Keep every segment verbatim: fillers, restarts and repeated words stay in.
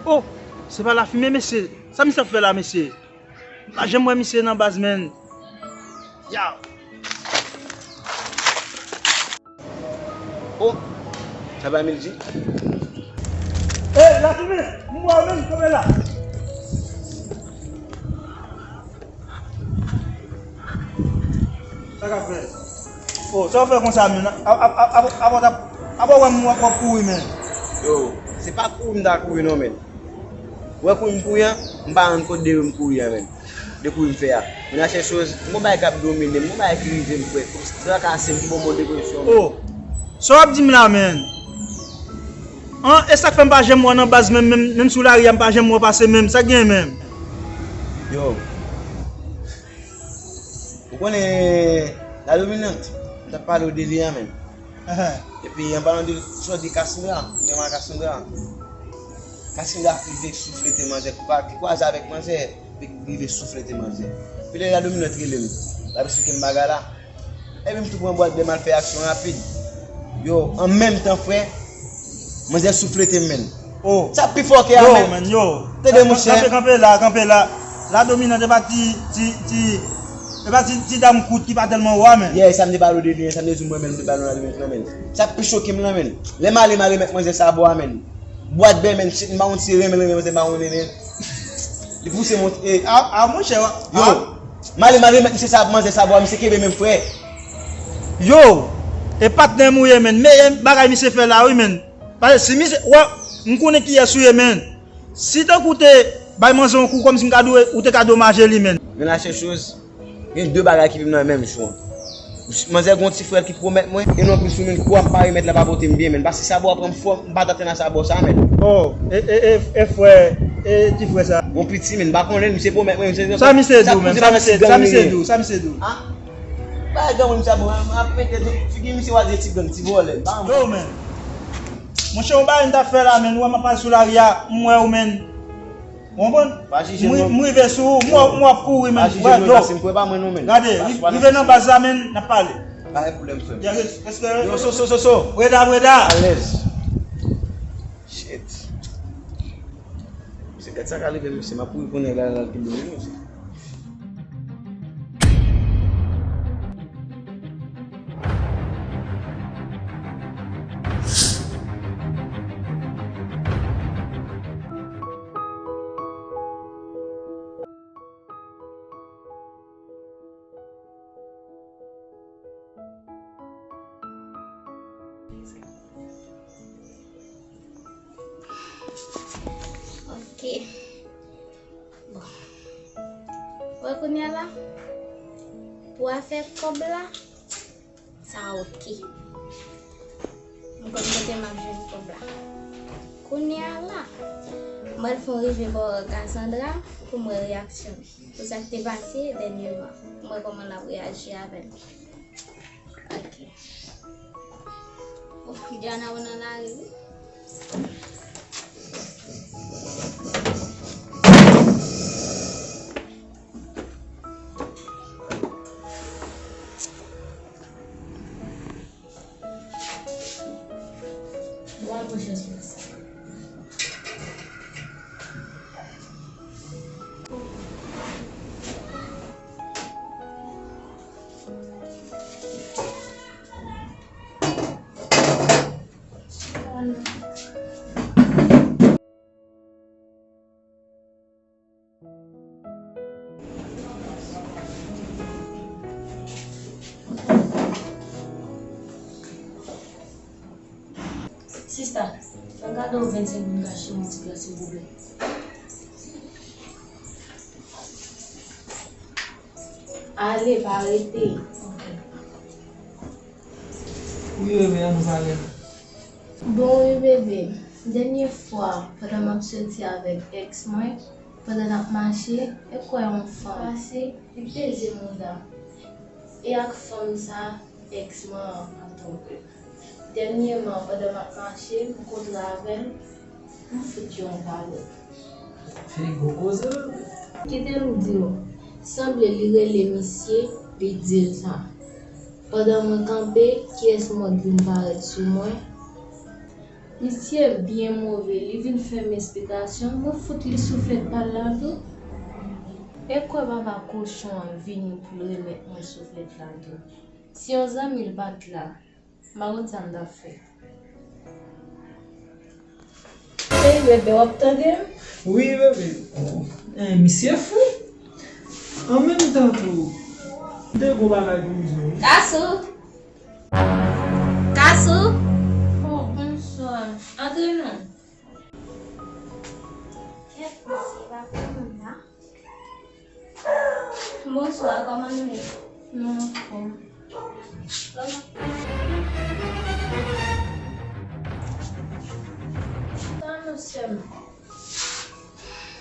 Oh, se pa Lafimen, mesye. Sa misye ap fè la, mesye? M pa janm wè misye nan baz, menn. Yow. Oh, sa pa Mildji? Ey, Lafimen, m wè w, menn, kanpe la. Sa k ap fèt? Oh, sa w fè konsa, menn? Apa w wè m w ap kouri, menn? Yo, se pa kouri m ta kouri non, menn. Ou wè kouri m kouri an, m pa rann kont de m kouri an, menn. De kouri m fè a. Menn, a chèche choz, m gon bagay k ap domine m, m gon bagay ki rive m, frè. Trakase m, ki bon bon depresyon. Oh, sa w ap di m la, menn? An, e sa k fè m pa janm wè w nan baz menm, menm, menm sou lari a, m pa janm wè w pase menm. Sa k gen menm? Yo. Ou konnen, la dominant, m t ap pale w de li a menm. Epi, an palan de, sot de Cassandra, m te wè Cassandra. Cassandra rive souflete manzè, ki pa, ki kwaze avèk manzè, epi rive souflete manzè. Epi lè la dominant rele m, l ap eksplike m bagay la. Epi m tou pran bwat bè m al fè aksyon rapid. Yo, an menm tan, frè, manzè souflete m, menn. Oh. Sa pi fò ke a, yo, menn. Menn, yo. Tande, monchè. Kanpe, kanpe la, kanpe la. La dominant, e pa ti, ti, ti, e pa ti, ti dam kout ki pa tèlman wo a, menn. Yeah, sa m te pale w de li, sa m te di w mwen menm, m te pale w la dominant, menn. Sa pi choke m lan, menn. Lè m ale, m al remèt manzè sa bò a, menn. Bwat bè, menn, shit, m pa konn si renmen l renmen, m pa konn renmen l. Li pouse monte. A, a, monchè, yo. M ale, m al remèt misye sa, manzè sa bò a, misye kenbe men m, frè. Yo, e patnè m ou ye, menn. Men bagay misye fè la, wi, menn. Paske si misye, wè, m konnen kiyès ou ye, menn. Si tankou w te bay manzè yon kou, kòmsi m ka di w, ou te ka domaje li, menn. Men la chèche choz. Gen de bagay ki vin nan menm jou an. Manzè gon ti frè l ki pwomèt mwen, e non plis ou menm kou a m pa remèt la pa pote m byen, menn. Paske sa bò a pran m fò, m pa t antre nan sa bò sa, menn. Oh, e, e, e, e frè, e ti frè sa. Gon piti, menn, m pa konnen l, misye pwomèt mwen, misye. Sa misye di w menm, sa misye, sa misye di w, sa misye di w. Ah? Bagay gang, menn, sa bon, m ap mete figi misye, w a di ti gang, ti vòlè. Yo, menn. Monchè, yon bagay m t ap fè la, menn, ou wè m ap pase sou lari a, m wè w, menn. Ou konprann? Pa jije m, non. M rive sou ou, m w ap, m w ap kouri, menn. Pa jije m, non, paske m kwè pa mwen, non, menn. Gade, rive nan baz la, menn, n ap pale. Pa gen pwoblèm, frè m. Yo, so, so, so, so. Breda, breda. Alèz. Shit. Se gad sa ka rive, mesye, m ap kouri pou nèg la, la, ki byen, mesye. Ok. Bon. Wè kounye a la, pou afè kòb la, sa oke. M konn kote m ap jwenn kòb la. Kounye a la, m pral fè yon rive bò Cassandra pou m wè reyaksyon li. Pou sa k te pase dènyèman. M wè kòman l ap reyaji avè l. Ok. Oh, Diana, ou nan lari, wi. Bon, al pran chans pou sa. Sista, fè m kado vennsenk goud kache yon ti glas, silvouplè. Ale, pa rete. Ok. Wi, bebe, ann pale. Bon, wi, bebe. Dènye fwa, pandan m ap soti avèk èks mwen, pandan n ap mache, e kwè yon fanm pase, li peze mouda m. E ak fanm sa, èks mwen an ap twonpe m. Dènyèman, pandan m ap mache, m kontre avè l, m fout yon kalòt. Figi gwo koze, wi. Kite m di w, sanble li rele misye, li di l sa. Pandan mwen kanpe, kiyès mòd vin parèt sou mwen? Misye byen move, li vin fè m esplikasyon, mwen fout li souflèt pa l la tou. E kwè papa kochon an vini pou l remèt mwen souflèt la tou. Si yon zanmi l pa t la, m pa konn sa m t ap fè. Hey bebe, w ap tande m? Wi, bebe. Eh, misye fou. An menm tan tou, m te gon bagay pou m di w. Kasou! Kasou! Oh, bonswa. Antre non. Kèt, misye pa konn moun la. Bonswa, kòman nou ye? Nou anfòm. Sa nou sèm.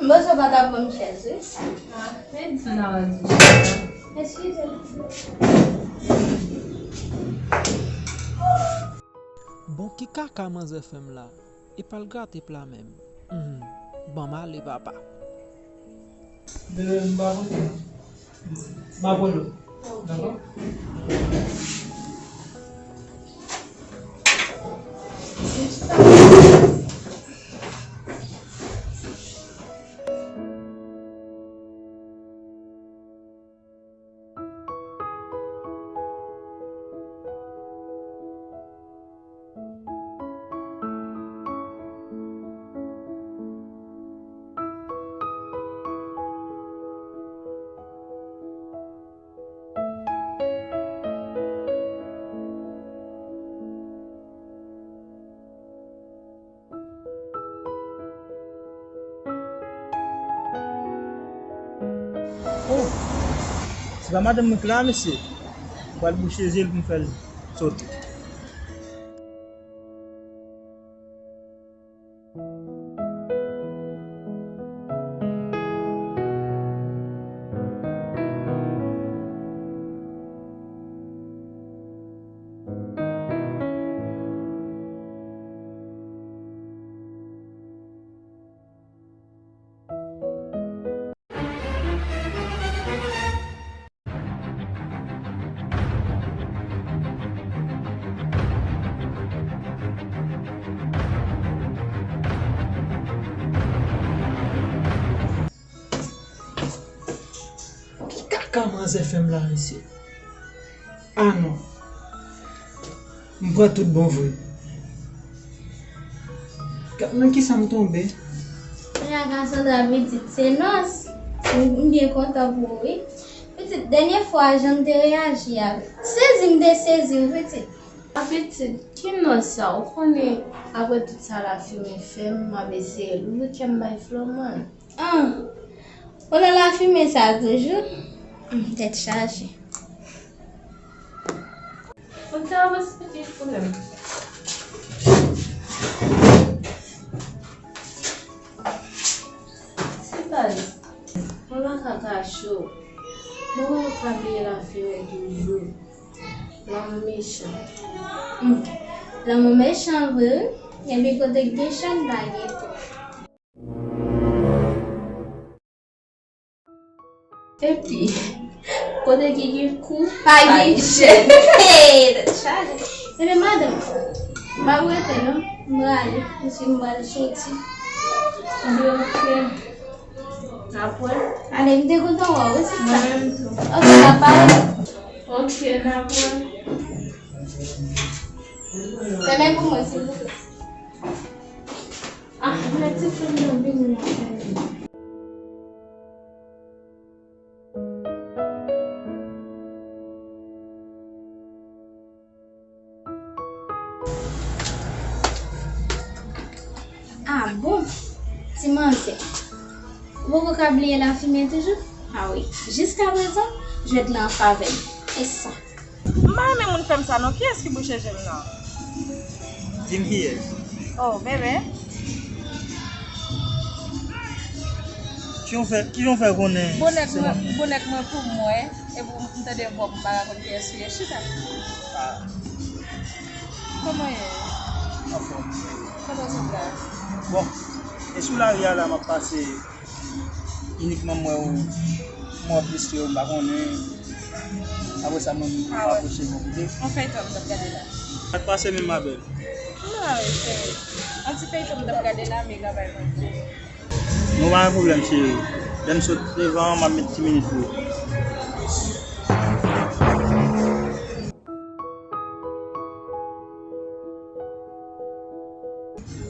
Bonswa, pa ta ban m chèz, wi. Ah, men di m nan di. Eskize m. Bon, ki kaka manzè fè m la? Epa l grate pla menm. Hmm, ban m ale, papa. Bebe, m pa kontan. M ap rele w. Dakò? Oh, se pa madanm mwen ki la, mesye. M pral bouche je l pou m fè l sote. Ki kaka manzè fè m la, mesye? Ah non. M pran tout bon vre. Gad nan kisa m tonbe. Kounye a Cassandra pitit se nòs. M, m byen kontan pou ou, wi. Pitit, dènye fwa, jan m te reyaji a, sezi m te sezi w, pitit. A pitit, ki nòs sa? Ou konnen, apre tout sa Lafimen fè m, m ap eseye louvri kè m bay Floman. Ah, ou nan lafimen sa toujou? Hmm, tèt chaje. Ou te avanse pitit pou mwen. Se pa li. Mwen pa ka kache w. Mwen pa ka bliye Lafimen toujou. Lanmou mechan. Hmm. Lanmou mechan vre, wi. Epi kote k gen chan, pa gen kou. Epi, kote ki gen kou, pa gen chèn. Hey, tèt chaje. Ebyen, madanm, m ap rete non. M prale, paske m pral soti. Ebyen, oke. N ap wè. Ale, m te kontan wè w, wi, sista. Mwen menm tou. Oke, n ap pale. Oke, n ap wè. Fèmen pou mwen, silvouplè. Ah, men ti fi m nan vini nan fè. Ah bon, ti manzè. Ou poko ka bliye Lafimen toujou? Ah wi, jiskaprezan, jwèt la an favè m. E sa. M pa renmen moun fè m sa non. Kiyès ki bouche je m nan? Di m kiyès. Oh, bebe. Kijan w fè, kijan w fè konnen se mwen? Bonèt mwen, bonèt mwen pou mwen. Epi m tande vwa m, m pa ka konn kiyès ou ye. Chita. Ah. Kòman w ye? Anfòm. Kòman w sot la? Bon, e sou lari a la, m ap pase. Inikman m wè w, m wè w plis ke w, m pa konnen. Apre sa, mwen, m apwoche w, koute. Yon feyton m t ap gade la. Sa k pase menm, ma belle? M la, wi, cheri. Yon ti feyton m t ap gade la, Mega bay mwen. Nou pa gen pwoblèm, cheri. Lè m sot devan an, m ap met ti minit pou ou.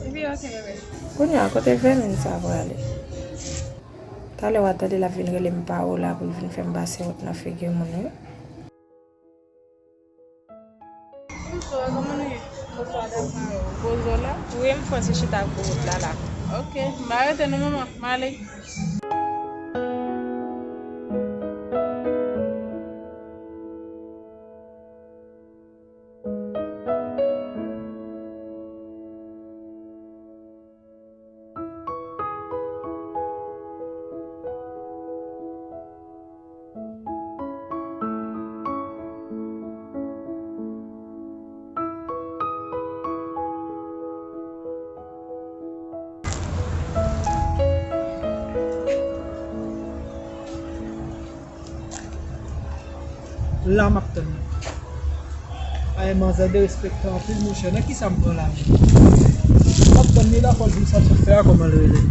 Epi, ok, bebe. Kounye a, kote vèmin sa prale? Talè w a tande l ap vin rele m Paola pou l vin fè m pase wont nan figi moun, wi. Bonswa, kòman nou ye? Bonswa, dam. Bozo la? Wi, m fon ti chita ak Bozo la, la. Ok, m pa rete non, manman. M ale. La m ap tann li. Ay, manzè derespektan anpil, monchè. Nan kisa m pran la menm? M ap tann li la, fò l di m sa l sot fè a, kòman l rele.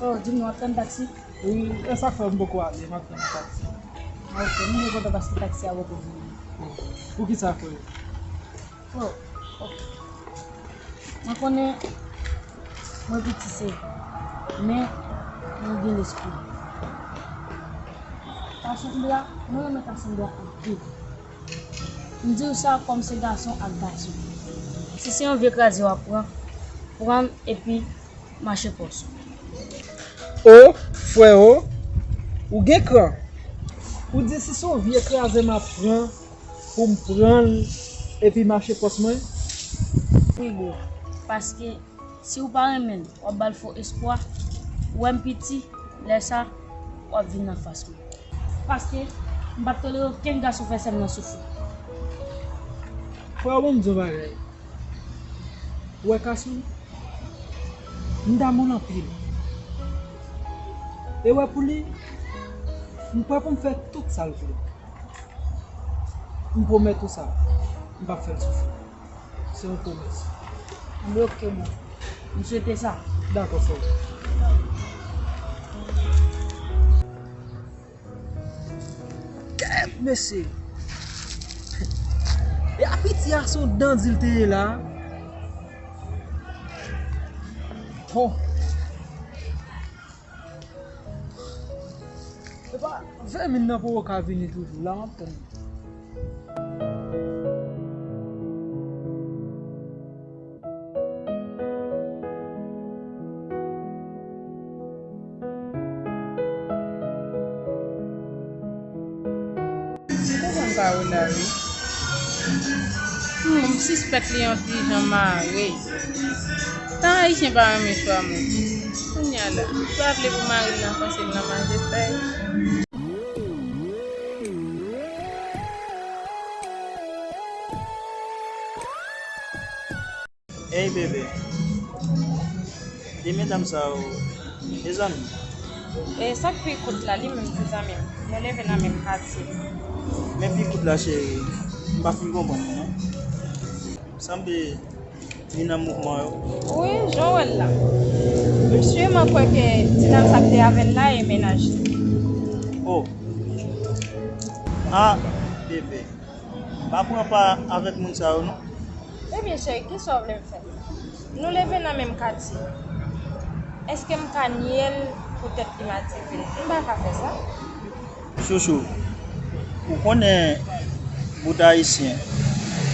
Oh, di m non, w ap tann taksi? Wi, e sa k fè m poko ale, m ap tann taksi. Ah, ok, m byen kontan paske taksi a poko vini. Poukisa, frè? Oh, ok. Mwen konnen mwen piti, se vre, men mwen gen lespri. Kassandra, mwen renmen Kassandra anpil. M di w sa kòm se gason ak gason. Si se yon vye kraze w ap pran, pran l epi mache pòs ou. O, freo, ou gen kran. Ou di si se yon vye kraze m ap pran, pou m pran l epi mache pòs mwen? Wi, bro. Paske si w pa renmen l, w ap ba l fo espwa. Ou wè m piti, lè sa, w ap vin anfas mwen. Paske m p ap tolere okenn gason fè sè m nan soufri. Frè, ban m di yon bagay. Ou wè Kasou? M damou l anpil. E wè pou li, m prè pou m fè tout sa l vle. M pwomèt ou sa, m p ap fè l soufri. Se yon pwomès. Anben, ok, bro. M swete sa. Dakò, frè. Kèt, mesye! E a piti a se yon dandi l te ye la. Bon. Epa, vèmin nan poko ka vini toujou la, m ap tann. Ou konn pa ou la, wi. Hmm, m sispèk li yon ti jan mare. Tan Ayisyen pa renmen chwa moun. Kounye a la, li pa vle pou mari l nan panse l nan manje fèy. Ey, bebe. E medam sa yo, e zanmi? E sa k pi kout la, li menm se zanmi m. Nou leve nan menm katye. Men pi kout la, cheri, m pa fin konprann ou, non. Sanble li nan mouvman yo. Wi, jan w wè l la. M siman kwè ke ti dam sa k te avè l la e mennaj li. Oh. Ah, bebe. Pa pran pa avèk moun sa yo, non. Ebyen, cheri, kisa w vle m fè? Nou leve nan menm katye. Èske m ka nye l poutèt li maltrete m? M pa ka fè sa. Chouchou, ou konnen bout ayisyen.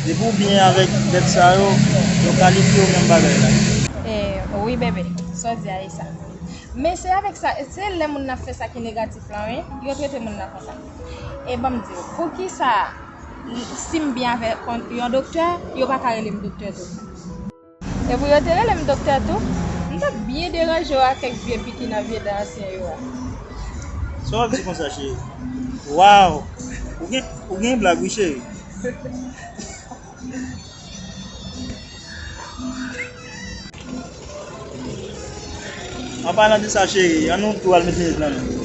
Depi w byen avèk bèt sa yo, yo kalifye w menm bagay la. Eh, wi, bebe, sa w di a e sa. Men se avèk sa, se lè moun nan ap fè sa ki negatif la, wi, yo trete moun nan konsa. E ban m di w, poukisa si m byen avèk yon doktè, yo pa ka rele m doktè tou? E pou yo te rele m doktè tou, m t ap byen deranje yo ak kèk vye piki nan vye dan ansyen yo a. Sa w ap di konsa, cheri? Waw! Ou gen, ou gen blag, wi, cheri. An palan de sa, cheri, an nou tou al mete nèg nan men.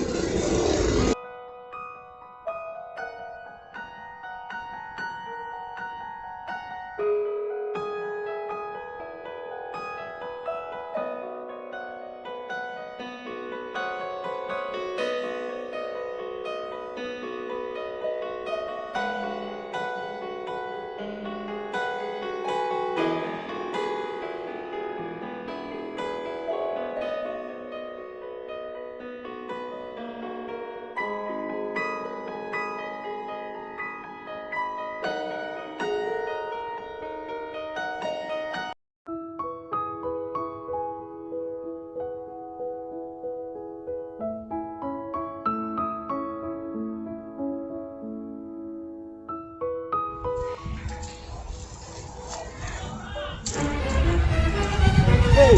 Hey!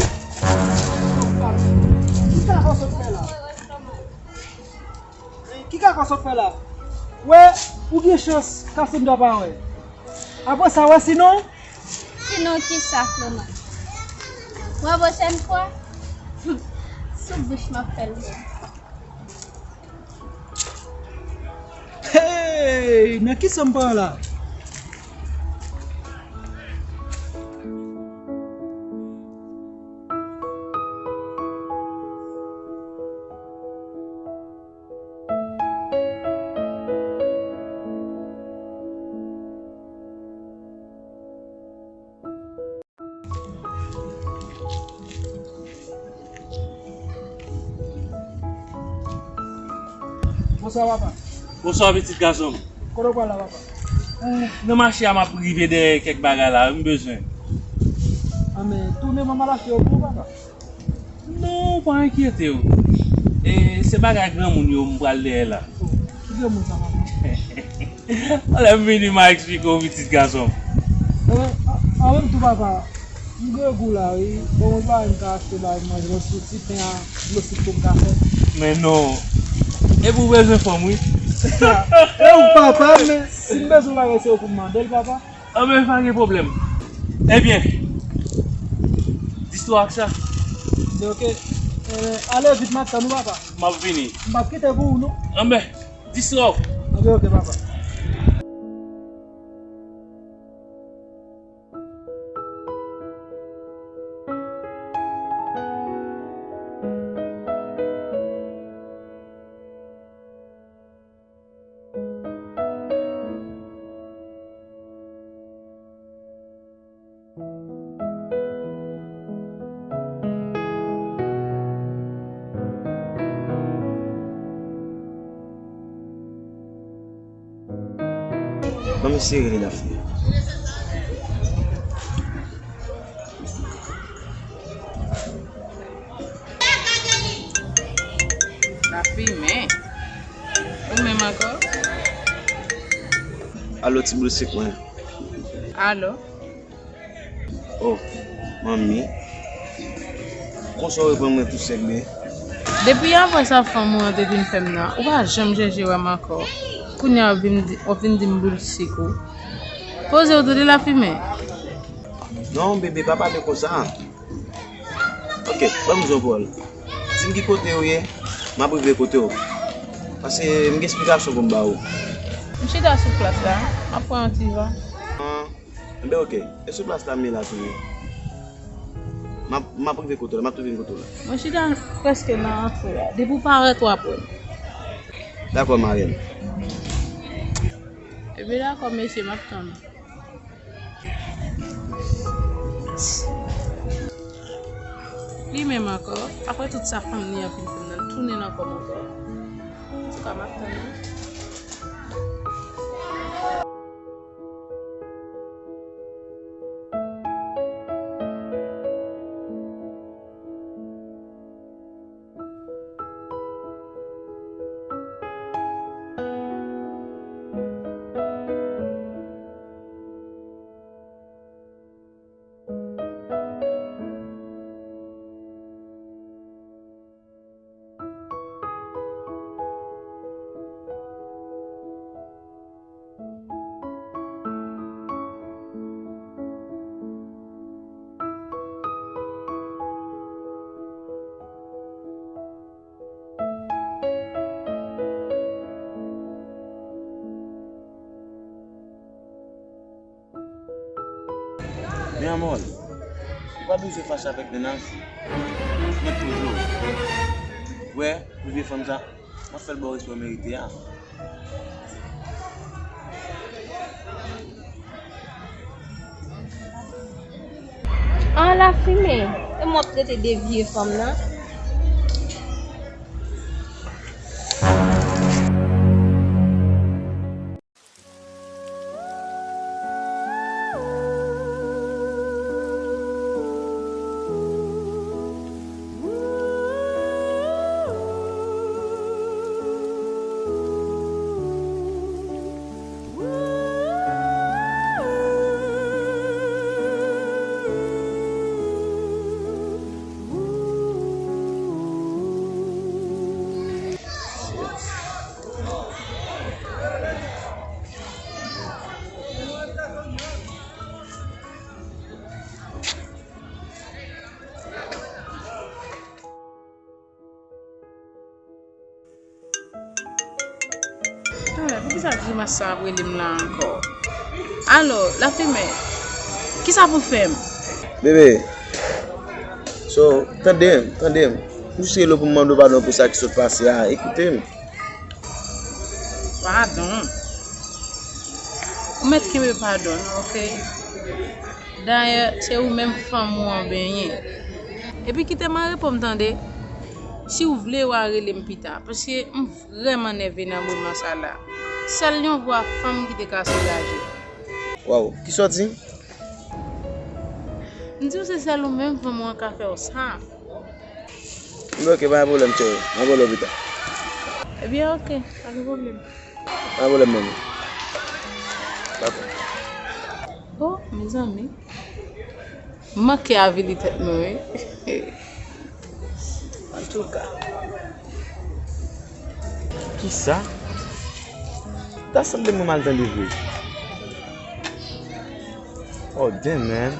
Ki kaka w sot fè la? Ki kaka w sot fè la? Wè, ou gen chans, Cassandra pa wè. Apre sa, wè sinon? Sinon kisa, Florent? Pwopwochèn fwa, sou bouch m ap fè l menm. Hey, nan kisa m pran la? Bonswa, papa. Bonswa, pitit gason m. Kote w pral la, papa? Nan mache a, m ap rive dèyè kèk bagay la, m bezwen. Anben, tounen, manman al achte yo pou ou, papa. Non, pa enkyete w. E, se bagay granmoun yo m pral dèyè la. Oh, ki granmoun sa, papa? Lè m vini, m a eksplike w, pitit gason m. Anben, a, anmenm tou, papa, m grangou la, wi. Bon, mwen pa menm ka achte bagay manje, bon, sou ti pen a, dlo sik tou m ka fè. Men non. Epi w bezwen fanm, wi. E w papa, men si m bezwen bagay, se ou pou m mande l, papa. Anben, pa gen pwoblèm. Ebyen, dis lwa ak sa. Ebyen, oke. Eh, ale vit, m ap tann ou, papa. M ap vini. M p ap kite pou ou, non. Anben, dis lwa. Anben, oke, papa. Ban m eseye rele Lafimen. Lafimen? Ou menm ankò? Alo, ti boul sik mwen. Alo? Oh, manmi. Konsa w reprann mwen tou sèk, bebe. Depi apre sa fanm ou an te vin fè m nan, ou pa janm chèche wè m ankò. Kounye a w vin di, w vin di m boul sik ou. Poze w tande, Lafimen. Non, bebe, pa pale konsa. Oke, ban m di w yon pawòl. Di m ki kote w ye, m ap rive kote w. Paske m gen esplikasyon pou m ba w. M chita sou plas la, m ap pran yon ti van. Ah, enben oke. E sou plas la m ye la tou ye. M ap, m ap rive kote w la, m ap tou vin kote w la. Mwen chita prèske nan antre a. Depi w parèt, w ap wè m. Dakò, marèn. Ebyen dakò, mesye, m ap tann ou. Li menm ankò, apre tout sa fanm li an fin fè m nan, l tounen nan kò m ankò. Antouka, m ap tann li. Nan mòl, ou pa bezwen fache avèk mennaj. Mwen toujou. Wè, pou vye fanm sa, m ap fè l ba w respè w merite a. An, Lafimen, e mwen ap trete de vye fanm nan. Alò, poukisa grimas sa ap rele m la ankò? Alò, Lafimen, kisa pou fè m? Bebe, so, tande m, tande m. M jis rele w pou m mande w padon pou sa ki sot pase a. Ekoute m. Padon? Ou mèt kenbe padon, oke? Dayè, se ou menm fanm ou an benyen. Epi kite m an repo m tande. Si w vle, w a rele m pita, paske m vrèman nève nan moman sa la. Sèl yon vwa fanm ki te ka soulaje. Waw, kisa w di? M di w se sèl ou menm fanm ou an ka fè w sa. Ebyen, oke, pa gen pwoblèm, cheri. M ap rele w pita. Ebyen, oke, pa gen pwoblèm. Pa gen pwoblèm, manmi. Dakò. Oh, mezanmi. M manke avili tèt mwen, wi. Antouka. Kisa? Ta sanble mwen mal tande vre. Oh, damn, man.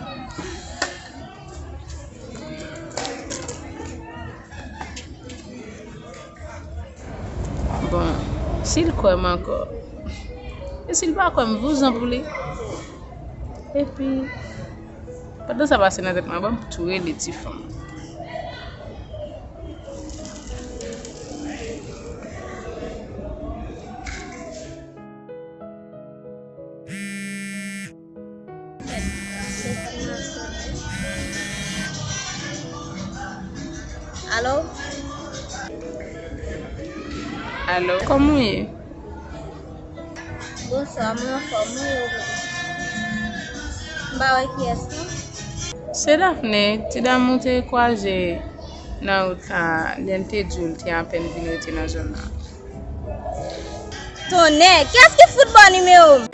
Bon, si l kwè m ankò, e si l pa kwè m, vouzan pou li. Epi, pandan sa pase nan tèt mwen, ban m tou rele ti fanm. Alo? Alo, kòman w ye? Bonswa, mwen anfòm, mwen yo. M pa wè kiyès non. Se Daphné, ti dam ou te kwaze nan wout la, lè n te di w l te apèn vin rete nan zòn nan. Tonnè, kiyès ki fout ba w nimewo m?